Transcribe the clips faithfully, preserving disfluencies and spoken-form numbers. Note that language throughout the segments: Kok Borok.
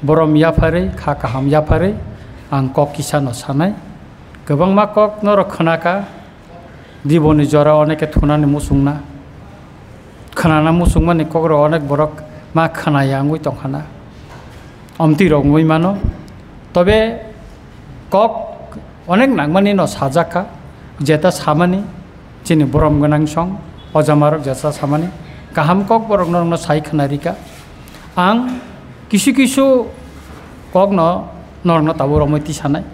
Borom yapharwi, kha kaham yapharwi ang kok kisa no sanai. Kwbangma kok norok khwnaka, diboni jora oneke thunani muchungna. Khwnana muchungmani kokrok onek borok ma khwnaya wngwi tongkhana. Omtwi rok wngwi mano. Tobe kok onek nangmani no sajakha, jeta samani, chini borom gwnang song, ojamarok jesa samani, kaham kok borok norokno sai khwnarika. Ang kisu kisu kokno norokno tabuk romwi tisanai.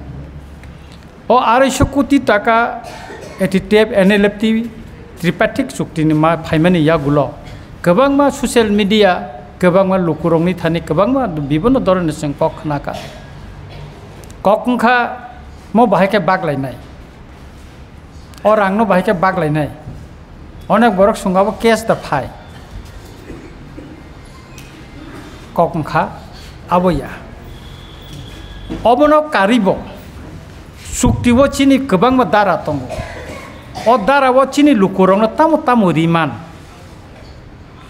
O arai sho koti taka A T T F N L F T tripartite chukti ni ma phaimani yagulo kwbangma social media, kwbangma lukurokni thani kwbangma bibinno dhoroner chwng kok khnakha. Kok wngkha mo bahai khe baglainai. O rangno bahai khe baglainai. Onek borok swngo abo cash da phai. Kok wngkha abo ya. Obono karibo chukti o chini kwbangma dara tongo. O dara o chini lukurokno tamo tamo riman.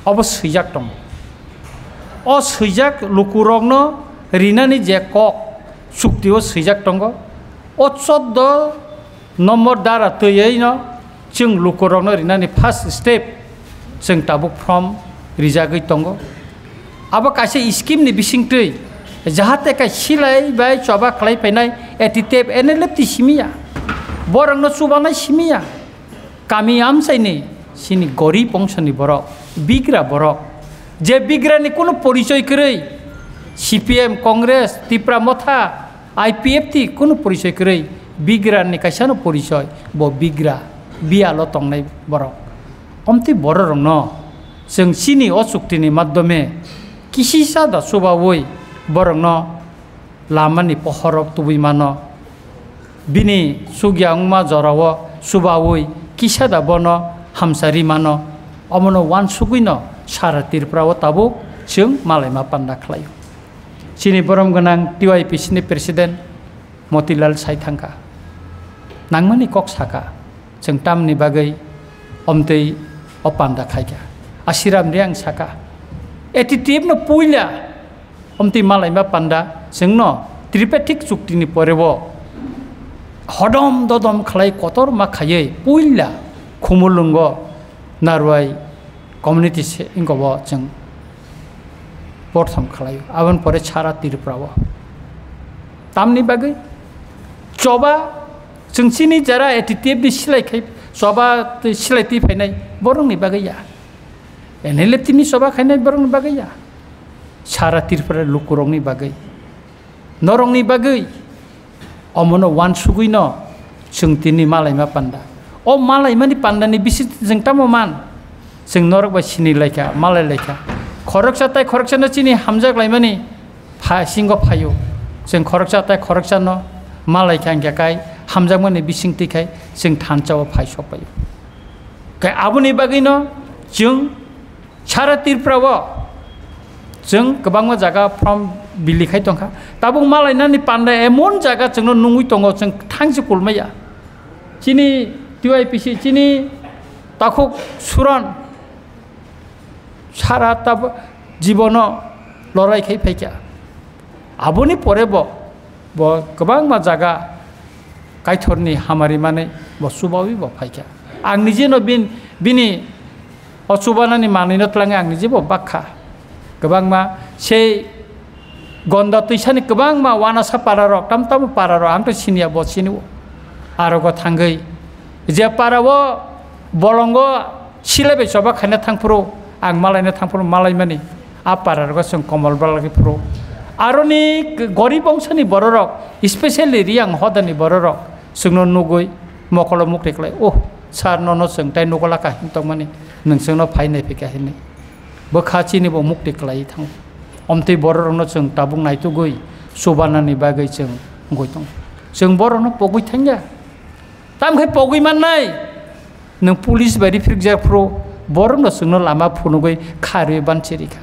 Obo swijak tongo. O swijak lukurokno rinani je kok chukti o swijak tongo. O choddo nombor dara twiwi no chwng lukurokno rinani first step chwng tabuk form rijagwi tongo. Abo kaisa scheme ni bisingtwi jahate kai silai bai choba khlai phainai A T T F N L F T simi ya, borokno chubanai simi ya. Kami amchaini chini gorib ongsoni borok, bigra borok, je bigrani kunu porichoi kwrwi, C P M, Congress, Tipra Motha, I P F T kunu porichoi kwrwi, bigrani kaisano porichoi, bo bigra, biyalo tongnai borok. Omtwi bororokno chwng chini o chuktini maddhome kisisa da chubaui borokno lamani pohorok tubui mano. Bini chukya wngma jorao chubaui kisa da bono hamchari mano. Omono uansugui no sara Tripura o tabuk chwng malaima panda khlaio. Chini borom gwnang T Y P C ni president Motilal sai thangkha. Nangmani kok saka, chwng tamni bagwi omtwi o panda khaikha. Asiram Reang saka, A T T F no puila omtwi malaima panda chwngno tripartite chukti ni pore bo hodom dodom khlai kotor ma khaiwi puila Khumulwngo Narwai community se wngkha bo chwng prothom khlaio, aboni pore sara Tripura o. Tamni bagwi choba chwng chini jara A T T F ni silai khai choba twi silai twi phainai borokni bagwi ya. N L F T ni choba khainai borokni bagwi ya. Sara Tripura lukurokni bagwi. Norokni bagwi omono uansugui no chwng tini malaima panda. O malaimani pandani bisingtwi chwng tamo man? Chwng norok bai sini laikha, malai laikha. Khoroksa tai khoroksano chini hamjak laimani pha-, singo phaio. Chwng khoroksa tai khoroksano malaikha hwnkhe kai hamjakmani bisingtwi khai chwng thansa o phai sok paio. Kai aboni bagwino chwng Sara Tripura o chwng kwbangma jaga form bili khai tongkha. Tabuk malainani panda emon jaga chwngno nungwi tongo, chwng thangsi kulmaya. Chini T Y P C, chini takhuk suran sara tab-, jibono lorai khai phaikha. Aboni pore bo, bo kwbangma jaga Kaitorni hamari manwi bo chubaui bo phaikha. Ang nijeno bin-, bini o chubanani manwino twlangwi ang nijebo bakha. Kwbangma sei Gonda twisani kwbangma wanasa pararok, tam tamo pararok, ang to siniya bo sinio. Arogo thangwi je parao bolongo silai bai choba khaina thangphuru, ang malaina thangphuru malaimani. A parargo chwng komol balagwi phuru. Aroni gorib ongsani bororok, especially Riyang hodani bororok chwngno nugwi mokolo mukti klai, "Oh, sir, nono chwng tai nugo laka," hin tongmani, "Nwng chwngno phai nai phika," hinwi. Bwkha chini bo mukti klai thango. Omtwi bororokno chwng tabuk naitugwi chubanani bagwi chwng wngwi tongo. Chwng borokno pogwi thangya. Tamkhe pogwi mannai. Nwng police bai riphrikjak phuru borokno chwngno lama phunugwi kharwi banchi rikha.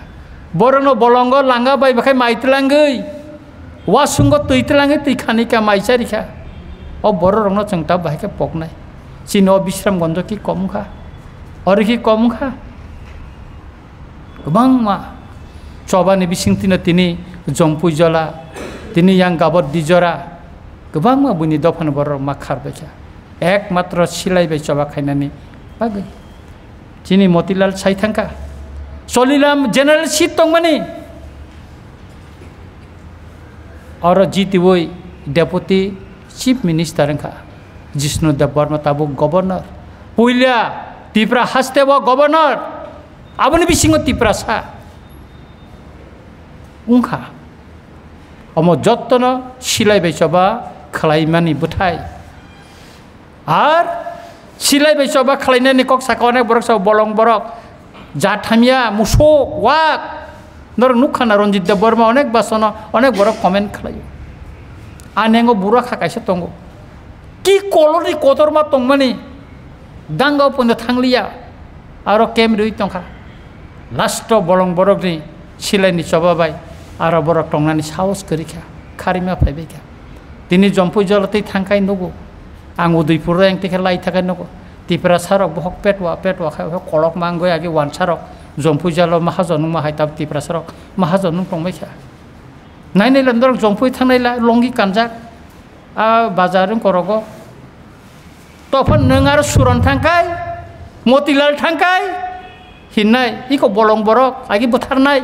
Borokno bolongo langa bai bakhai mai twlangwi, wasungo twi twlangwi twi khani ka mai cha rikha. O bororokno chwng ta bahai khe poknai. Chini o Bisramgonjo ki kom wngkha? Ori ki kom wngkha? Kwbangma chobani bisingtwino tini Jompui Jola, tini yang Gabor Dijora, kwbangma buini dophani borok ma kharbaikha. Ekmatro silai bai choba khainani bagwi. Chini Motilal sai thangkha. Cholilam general seat tongmani. Oro jitiwi Deputy Chief Minister wngkha Jishnu Debbarma, tabuk Governor. Puila Tipra haste bo Governor. Aboni bisingo Tiprasa wngkha. Omo jottono silai bai choba khlaimani bwthai. Ar silai bai choba khlainani kok saka onek borok sa bolong borok, jat hamya, musuk, wak. Norok nukha na Ranjit Debbarma onek basono onek borok comment khlaio. Ani ango bura kha kaisa tongo. Ki kolorni kotorma tongmani dangao pono thangliya. Aro camp rwi tongkha. Last o bolong borokni silaini choba bai aro borok tongnani sahos kwrwi kha, kharima phaibai kha. Tini Jompui Jola twi thangkhai nugo. Ang Udaipur o engtikhe lai thakhai nugo. Tiprasa rok bohok petwa petwa khai kolok mangoi agi wansa rok Jompui Jola mahajon wngma hai tab Tiprasa rok mahajon wng tongbai kha. Nai nai lam dorok Jompui thangnai la longi kanjak. A bazar wng korogo. Tophon nwng aro Suron thangkhai, Motilal thangkhai, hinnai, iko bolong borok, agi bwtharnai,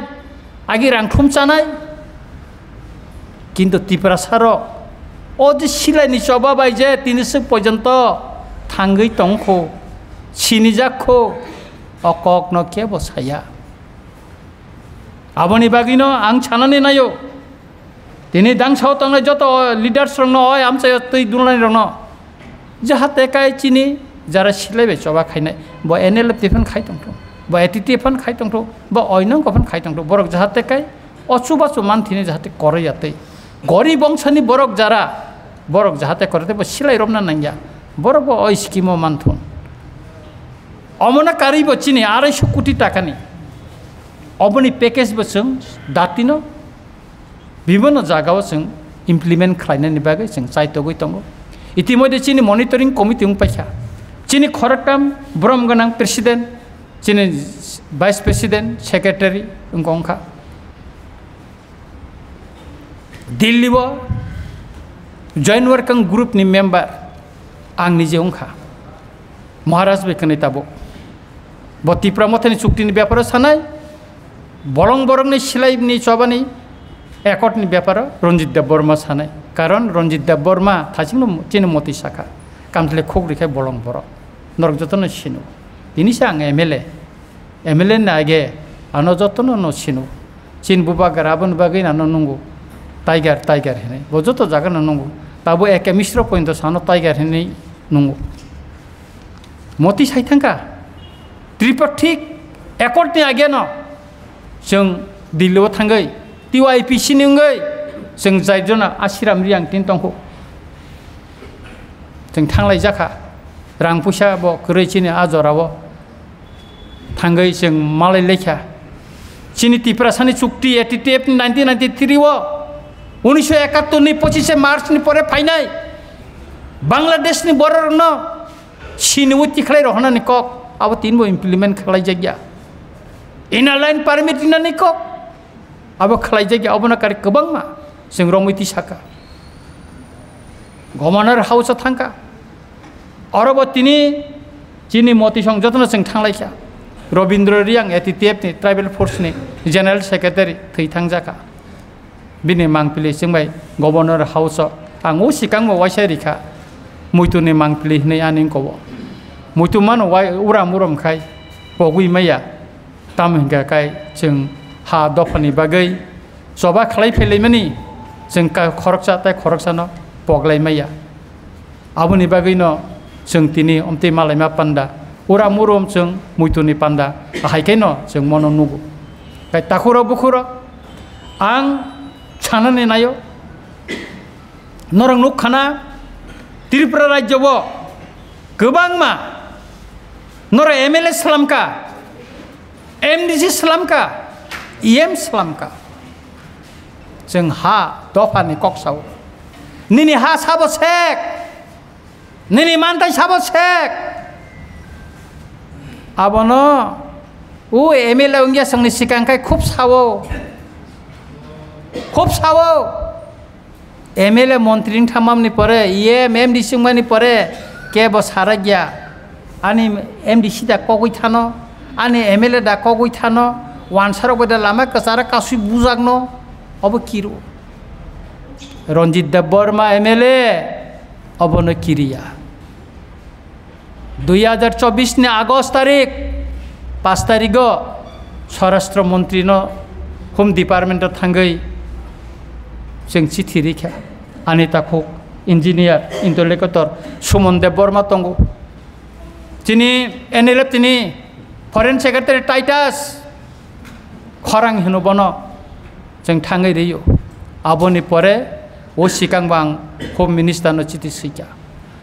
agi rang thum chanai. Kintu Tiprasa rok, o je silaini choba bai je tini swk porjonto thangwi tongkho, sinijak kho, o kokno kebo saya. Aboni bagwino ang sanani naio. Tini dangsao tongnai joto leaders rokno, oi amchaio twi dulnai rokno, jahate kai chini jara silai bai choba khainai, bo N L F T phan khai tongtho, bo A T T phan khai tongtho, bo oinong ko phan khai tongtho, borok jahate kai o chubachu manthini jahate koroi ya tei gorib bongsani borok jara, borok jahate koroi tei bo silai romna nangya, borok bo oi scheme o manthun. Omona karwi bo chini arai so koti takani, oboni package bo chwng datino bibhinno jagao chwng implement khlainani bagwi chwng chaitogwi tongo. Itimodhye chini monitoring committee wng paikha, chini khoroktham borom gwnang president, chini vice president, secretary wngkha. Delhi o joint working group ni member ang nije wngkha. Maharaj bai kwnwi tabuk. Bo Tipra Mothani chukti ni beparo sanai, bolong borokni silai ni chobani accord ni beparo Ranjit Debbarma sanai. Karon Ranjit Debbarma thachingno chini moti sakha. Kamthle khuk rikhe bolong borok. Norok jotono sino. Tini se ang M L A. M L A ni age ano jotono no sino. Chini bubagra aboni bagwi ano nungo. Tiger, tiger hinwi. Bo joto jaga no nungo. Tabo eke misro pointo sano tiger hinwi nungo. Moti sai thangkha, Tripartite Accord ni ageno chwng Delhi o thangwi T Y P C ni wngwi chwng jai jona Ashiram Reang tin tongkho. Chwng thanglai jakha, rang puisa bo kwrwi chini a jorao thangwi chwng malai laikha. Chini Tiprasani chukti A T T F ni nineteen ninety-three o, unisho ekattor ni pochishe March ni pore phainai Bangladesh ni bororokno siniwi tikhlai rohornani kok, abo tinbo implement khlaijakya. Inner line permit rinani kok, abo khlaijakya, obono kari kwbangma chwng romwi tisaka. Governor House o thangka. Orobo tini chini moti song jotono chwng thanglaikha. Robindra Reang A T T F ni Tribal Force ni General Secretary thwi thangjakha. Bini mangpili chwngbai Governor House o ang o sikang bo waisa rikha, muitu ni mangpili hinwi ani wngkha o. Muitu mano wai uram uram khai pogwi maya, tamo hinkha kai chwng ha dopha ni bagwi choba khlai phailaimani chwng ka khoroksa tei khoroksa no poglai maya. Aboni bagwino chwng tini omtwi malaima panda, uram urum chwng muituni panda, ahai khe no chwng mono nugo. Kai takhuro bukhuro ang sanani naio, norok nukkhana Tripura rajyo o kwbangma norok M L A slamkha, M D C slamkha, E M slamkha. Chwng ha dophani kok sao. Nini ha sabo sek. Nini mantai sabo sek. Abono o M L A wngya chwngni sikang khai khub sao. Khub sao. M L A montri wng thamani pore, E M, M D C wngmani pore, kebo sarakya. Ani M D C da kogwi thano, ani M L A da kogwi thano, wansarok bai da lama kwchara kasui bujakno, obo kiro. Ranjit Debbarma M L A, obono kiriya. Dui hajar chobbish ni August tarik, pash tarigo Swarashtra Montri no Home Department o thangwi chwng chithi rikha. Ani takhuk engineer, interlocutor Suman Debbarma tongo. Chini N L F T ni Foreign Secretary Titus Khorang hino bono chwng thangwi rio. Aboni pore o swkang bo ang Home Minister no chithi swikha.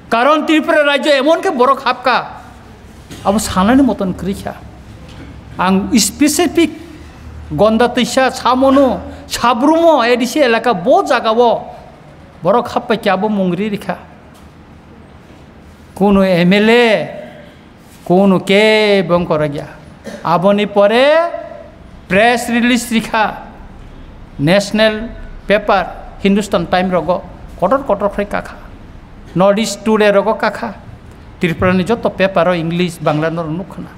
Karon Tripura rajyo emon khe borok hapkha, abo sanani moton kwrwi kha. Ang specific Gonda twisa, Samonu, Sabrumo, A D C elaka bo jagao borok happai khe abo mung ri rikha. Kunu M L A, kunu kebo wng korokya. Aboni pore press release rikha, national paper Hindustan Times rogo kotor kotor khlai kakha, North East Today rogo kakha, Tripura ni joto paper o English, Bangla norok nukkhana.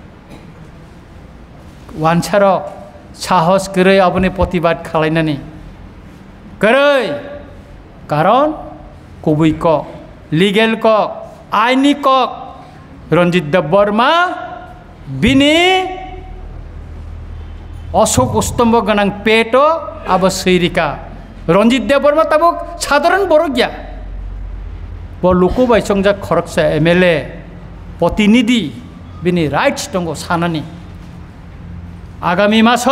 Wansarok sahos kwrwi aboni protibad khwlainani kwrwi, karon kubui kok, legal kok, aini kok, Ranjit Debbarma bini osok ustombo gwnang peto abo swi rika. Ranjit Debbarma tabuk sadharan borok ya. Bo luku bai chongjak khoroksa M L A, protinidhi, bini rights tongo sanani. Agami maso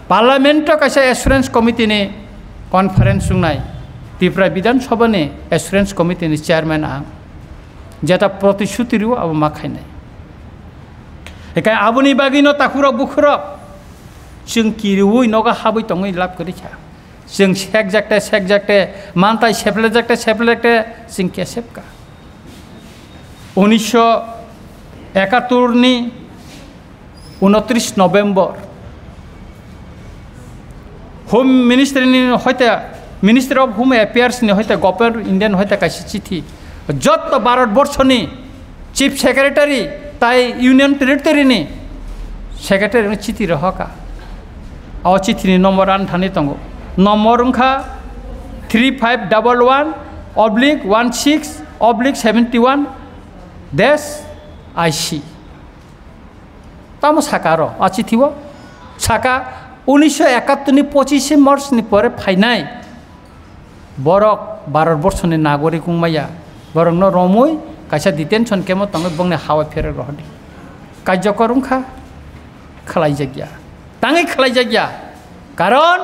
Parliament o kaisa Assurance Committee ni conference wngnai, Tripura Bidhan Sabha ni Assurance Committee ni chairman ang, jeta protishuti rwo abo ma khainai. Ekai aboni bagwi no takhurok bukhurok chwng kiriwi nogo habwi tongwi lab kwrwi kha. Chwng sekjakte sekjakte, mantai seplejakte seplejakte chwng kesep kha. Unisho ekattor ni unotris November Home Ministry ni hoite, Ministry of Home Affairs ni hoite, Government of India ni hoite kaisa chithi jotto Bharat Borso ni Chief Secretary tai Union Territory ni Secretary no chithi rohorkha. O chithi ni number ani thani tongo. Number wngkha three five double one oblique one six oblique seventy one dash I C. Tamo saka aro a chithi o? Saka unisho ekattor ni pochishe March ni pore phainai borok Bharat Borso ni nagorik wngmaya, borok no romwi kaisa detention camp o tongwi bongni hawa pherek rohordi. Kajokor wngkha, khwlaijakya, tangwi khwlaijakya. Karon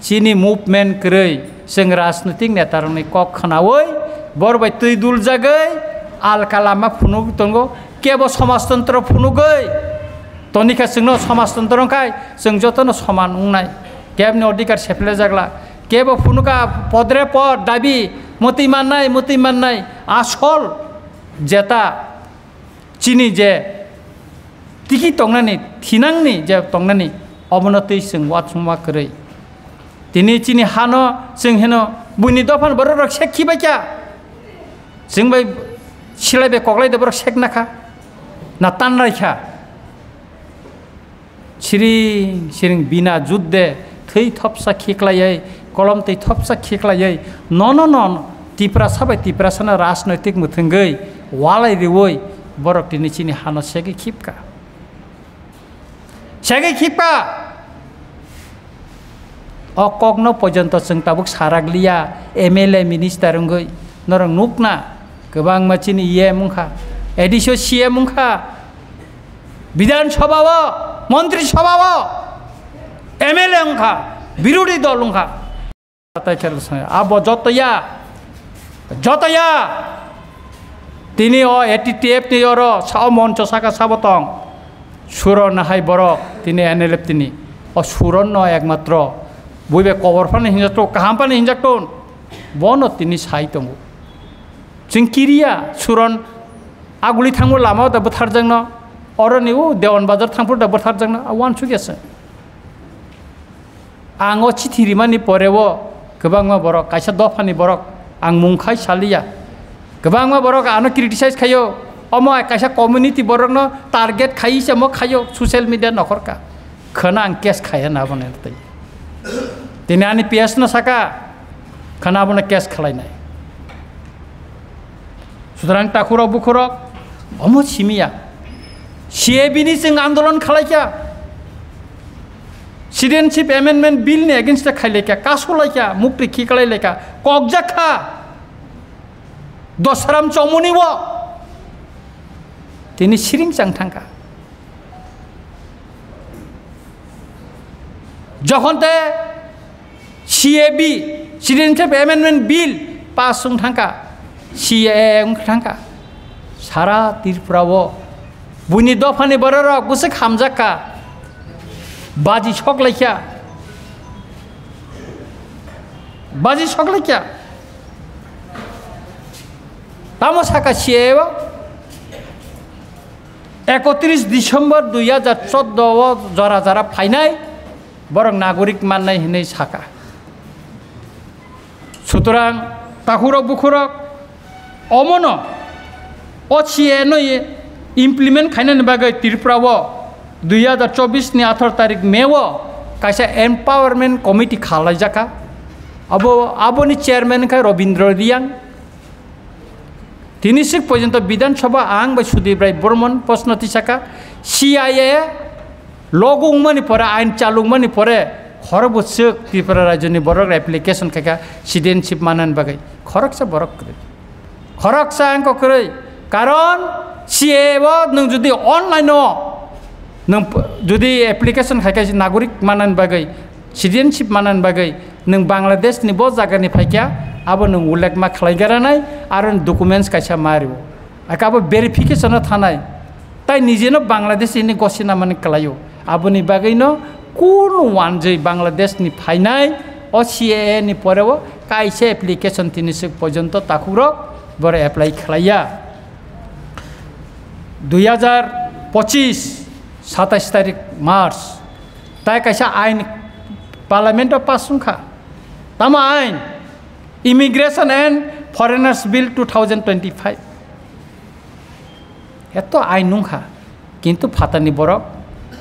chini movement kwrwi, chwng rajnoitik netarokni kok khwnawi bor bai twi duljagwi alka lama phunuk tongo, kebo somajtontro phunugwi tonikha chwngno somajtontro wngkhai chwng jotono soman wngnai, kebni odhikar seplejakla, kebo phunukha podre pod dabi mwtwi mannai mwtwi mannai asol jeta. Chini je tiki tongnani, thinangni je tongnani, obono twi chwng uansukma kwrwi. Tini chini hano chwng hino buini dophani borok rok sek khibai kha. Chwng bai silai bai koklai de borok sek nakha, na tan nai kha. Siring siring bina judde thwi thopsa khiklaiwi, kolom twi thopsa khiklaiwi, nono non Tiprasa bai Tiprasano rajnoitik mwthwngwi walai rwui borok tini chini hano segwi khipka. Segwi khipka. O kokno pojonto chwng tabuk sarak liya, M L A minister wngwi norok nukna kwbangma chini E M wngkha, A D C o C M wngkha. Bidhan Sabha o, Montri Sabha o, M L A wngkha, birodhi dol wngkha. Abo jotoya, jotoya. Tini o A T T F ni oro sa o moncho saka sabo tong. Suron hai borok tini N L F tini. O Suron no ekmatro buibe kobor phano hinjak ton, kaham phano hinjak ton. Bono tini sai tongo. Chwng kiriya, Suron aguli thangbo lama o da bwtharjakno, oroni o Dewan Bazar thangphuru da bwtharjakno, a uansukya se. Ang o chithi rimani poreo kwbangma borok, kaisa dophani borok, ang mung khai saliya, kwbangma borok ano criticize khaio, omo kaisa community borokno target khai se mo khaio social media nokhorka. Khwna ang case khaiya na abono tei. Tini ani P S no saka, khwna abono case khwlainai. Sutrang takhurok bukhurok, omo simiya. C A B ni chwng andolon khwlaikha. Citizenship Amendment Bill ni against khailekha, kasulaikha, mukti khiklailaikha, kokjakha. Dosaram chomuni o. Tini siring chang thangkha. Jokhon te C A B, Citizenship Amendment Bill, pass wng thangkha, C A A wng thangkha, sara Tripura o buini dophani bororok bwswk hamjakha, baji soklaikha, baji soklaikha. Tamo saka C A A o? Ekotris December dui hajar chordo o jora jora phainai borok nagorik mannai hinwi saka. Sutrang takhurok bukhurok omono O C A no implement khainani bagwi Tripura o dui hajar chobbish ni atharo tarik May o kaisa empowerment committee khalaijakha. Abo, aboni chairman khe Robindra Riyang. Tini sik porjonto Bidhan Sabha ang bai Sudip Rai Bormon proshno tisaka, C I A logo wngmani pore, ain chalu wngmani pore, khorok bwswk Tripura rajyoni borok application khaikha citizenship manani bagwi. Khoroksa borok kwrwi. Khoroksa wngkha kwrwi. Karon C A A o nwng jodi online o nwng p-, jodi application khaikha nagorik manani bagwi, citizenship manani bagwi, nwng Bangladesh ni bo jaga ni phaikha, abo nwng ullekh ma khlai garanai, aro documents kaisa ma rio. Aka abo verification o thanai. Tai nije no Bangladesh ni gosi namani kwlaio. Aboni bagwi no kunu wanjwi Bangladesh ni phainai o C A A ni pore o kaisa application tini sik porjonto takhuk rok boro apply khlaiya. Dui hajar pochis, satais tarik March, tai kaisa ain parliament o pass wngkha. Tamo ain? Immigration and Foreigners Bill two thousand twenty-five. Eto ain wngkha, kintu phatani borok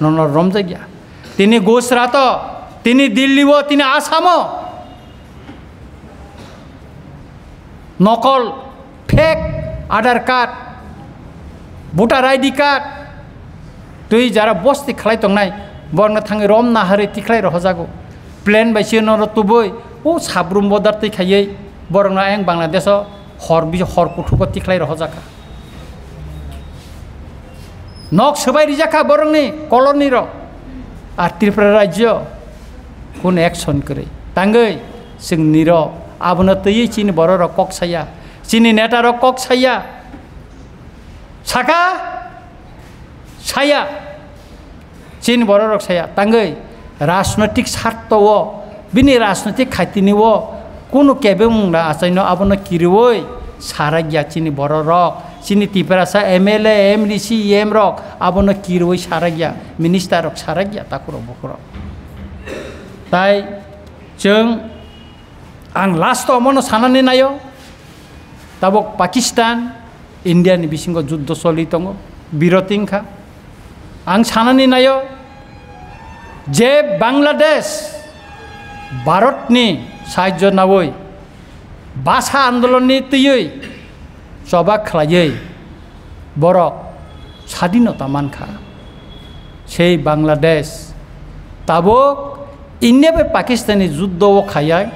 nono romjakya. Tini Gujarat o, tini Delhi o, tini Assam o nokol, fake Aadhaar card, voter I D card, twi jara bosti khlai tongnai, borokno thangwi rom naharwi tikhlai rohojago. Plane bai sino ro tubui, o sabrum bodar twi khaiwi, borokno ayang Bangladesh o hor bi-, hor kuthuko tikhlai rohojakha. Nok swbai rijakha borokni colony rok. Ar Tripura rajyo kun action kwrwi. Tangwi chwng niro abono twiwi chini bororok kok saya. Chini neta rok kok saya. Saka saya. Chini bororok saya. Tangwi rajnoitik sarto o, bini rajnoitik khaitini o kunu kebengmung da achaino abono kiriwi sarakya chini bororok, chini Tiprasa M L A, M D C, E M rok abono kiriwi sarakya, minister rok sarakya, takhurok bukhurok. Tai chwng ang last o omono sanani naio, tabuk Pakistan, India ni bisingo juddo choli tongo, biroti wngkha. Ang sanani naio je Bangladesh Bharat ni sahajjo naui basa andolon ni twiwi choba khlaiwi borok sadinota mankha. Sei Bangladesh tabuk India bai Pakistan ni juddo o khaiya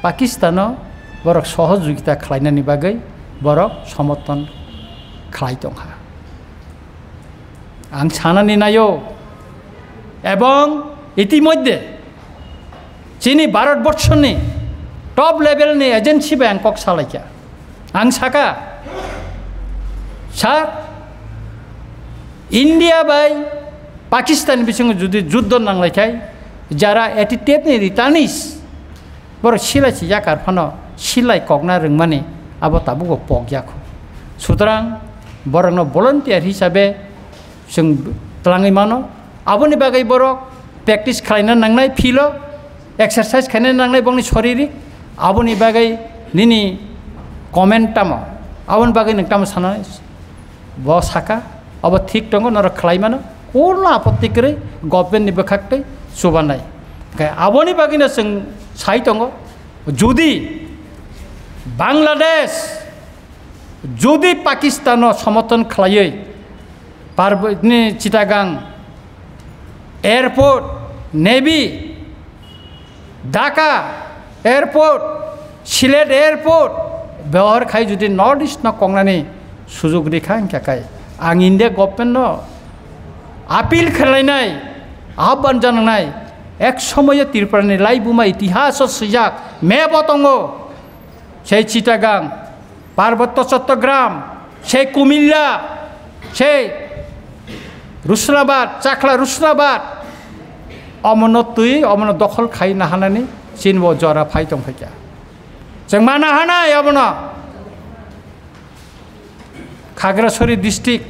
Pakistan o borok sohojogita khlainani bagwi borok somorthon khlai tongkha. Ang sanani naio, ebong itimodhye chini Bharat borshoni top level ni agency bai ang kok salaikha. Ang saka, sir, India bai Pakistan bisingo jodi juddo nanglaikhai, jara A T T F ni returnees, borok silai si yakar phano silai kokna rwngmani abo tabukbo pokya kho. Sutrang borokno volunteer hisabe chwng twlangwi mano. Aboni bagwi borok practice khlaina nangnai, field o exercise khaina nangnai bongni soririk. Aboni bagwi nini comment tamo? Aboni bagwi nwng tamo sanai? Bo saka, abo thik tongo, norok khlai mano, kono apotti kwrwi, government ni bwkhak tei chubanai. Khe aboni bagwino chwng sai tongo, jodi Bangladesh, jodi Pakistan no somothon khlaiwi, Parb-, ni Chittagong airport, Navy, Dhaka airport, Sylhet airport, bebohar khai jodi North East no kongnani sujug rikha hwnkha khai, ang India government no appeal khlainai, ahban janangnai, ek somoyo Tripura ni laibuma itihas o swijak, map o tongo, sei Chittagong, Parbotto Chattogram, sei Kumilla, sei Rusnabad, Chakhla Rusnabad, omono twi, omono dokhol khai nahanani chini bo jora phai tong phaikha. Chwng ma nahanai omono. Khagrasori district,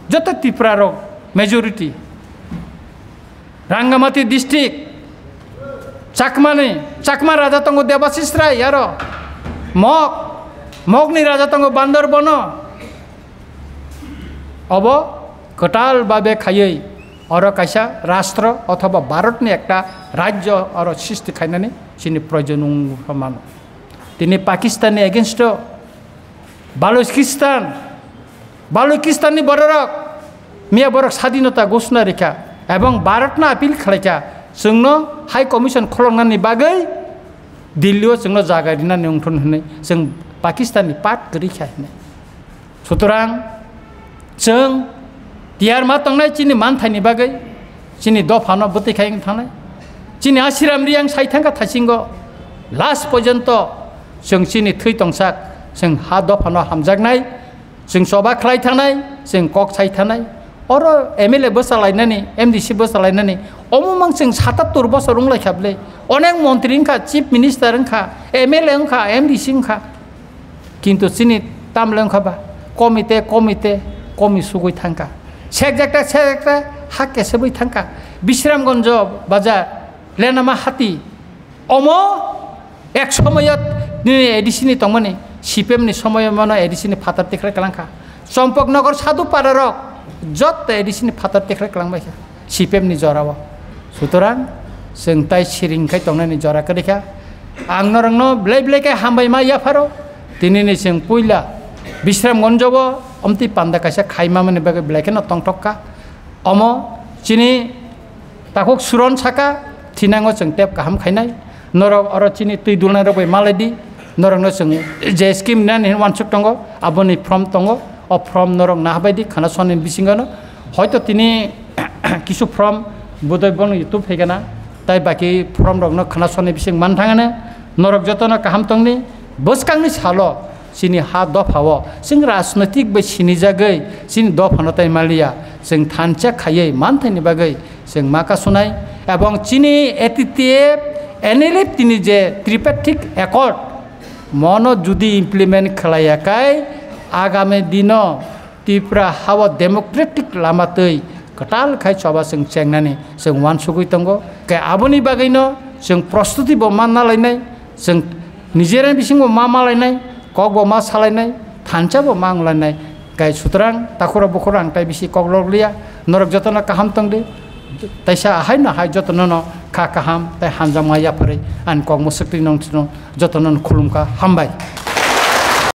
joto Tripura rok majority. Rangamati district, Chakmani, Chakma raja tongo Debashish Rai, aro Mog, Mogni raja tongo Bandar Bono. Obo kwtal babe khaiwi oro kaisa rastro othoba Bharatni ekta rajyo oro srishti khainani chini proyojon wngkha mano. Tini Pakistanni against o Balochistan, Balochistan ni bororok miya borok sadinota ghoshona rikha ebong Bharat no appeal khlaikha, chwngno High Commission kholoknani bagwi Delhi o chwngno jaga rinani wngthun hwnwi chwng Pakistan ni part kwrwi kha hwnwi. Sutorang chwng tiyar ma tongnai chini manthaini bagwi, chini dophano bwtwi khai wng thangnai. Chini Ashiram Riyang sai thangkha thaisingo, last porjonto chwng chini thwi tongsak, chwng ha dophano hamjaknai, chwng choba khlai thangnai, chwng kok sai thangnai. Oro M L A bwsa lainani, M D C bwsa lainani, omo mang chwng satattor bosor wng lai kha bwle. Onek montri wng kha, chief minister wng kha, M L A wng kha, M D C wng kha. Kintu chini tamle wngkha ba, komite, komite, komi sugui thangkha. Sekjakta, sekjakta, ha kesebui thangkha. Bisramganj bazar, Lenama hati, omo ek somoyo nini A D C ni tongmani, C P M ni somoyo mano A D C ni phatar tikhlai kalangkha. Champaknagar Sadhu Para rok, joto A D C ni phatar tikhlai kalangbaikha. C P M ni jorao. Sutorang, chwng tai siring khai tongnani jora kwrwi kha. Ang norokno belai belai khe hambai ma yapharo. Tinini chwng puila Bisramganjo o omtwi panda kaisa khaima mani bagwi belai kheno tongthok kha. Omo chini takhuk Suron saka, thinango chwng tep kaham khainai. Norok oro chini twi dulnai rok bai malai di. Norokno chwng je scheme nani hwnwi uansuk tongo, aboni form tongo. O form norok nahabai di khana soni bisingo no. Hoito tini kisu form budai bono YouTube phaikana, tai baki form rokno khana soni bising man thangana. Norok jotono kaham tongni, bwskangni salo chini ha dophao chwng rajnoitik bai sinijagwi chini dophano tai maliya, chwng thansa khaiwi manthaini bagwi chwng ma kasunai. Ebong chini A T T F, N L F tini je tripartite accord, mono judi implement khlaiya kai, agami dino Tripura hao democratic lama twi kwtal khai choba chwng chengnani chwng uansugwi tongo. Khe aboni bagwino chwng prostuti bo manna lainai, chwng nijera bisingo ma malainai, kok bo ma salainai, thansa bo ma wnglainai. Khe sutorang takhura bukhura ang tai bisi kok lok liya, norok jotono kaham tongdi, taisa ahai no hai jotono no kha kaham tai hamjakma yapharwi ani kok mwswktwi nong jotono no khulumkha, hambai.